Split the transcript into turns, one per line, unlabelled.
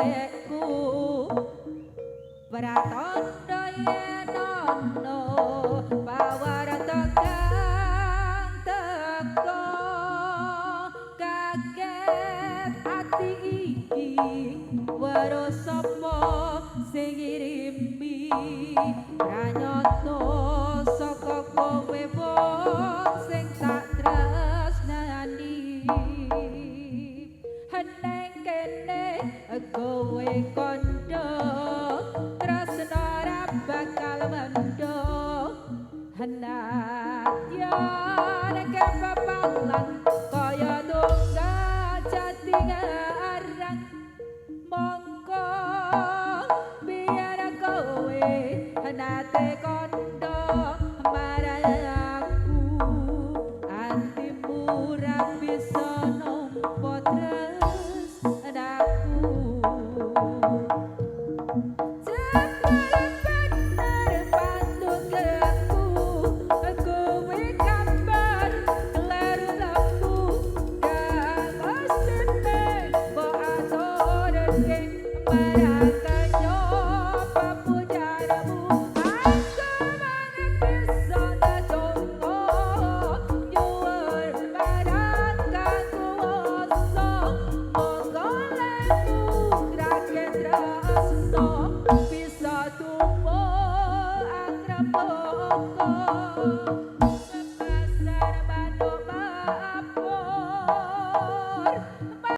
golekku. Pratandha yen ana pawarta kang teka, kaget ati iki weruh sapa sing ngirimi. Pranyata saka kowe wong sing tak tresnani. Neng kene kowe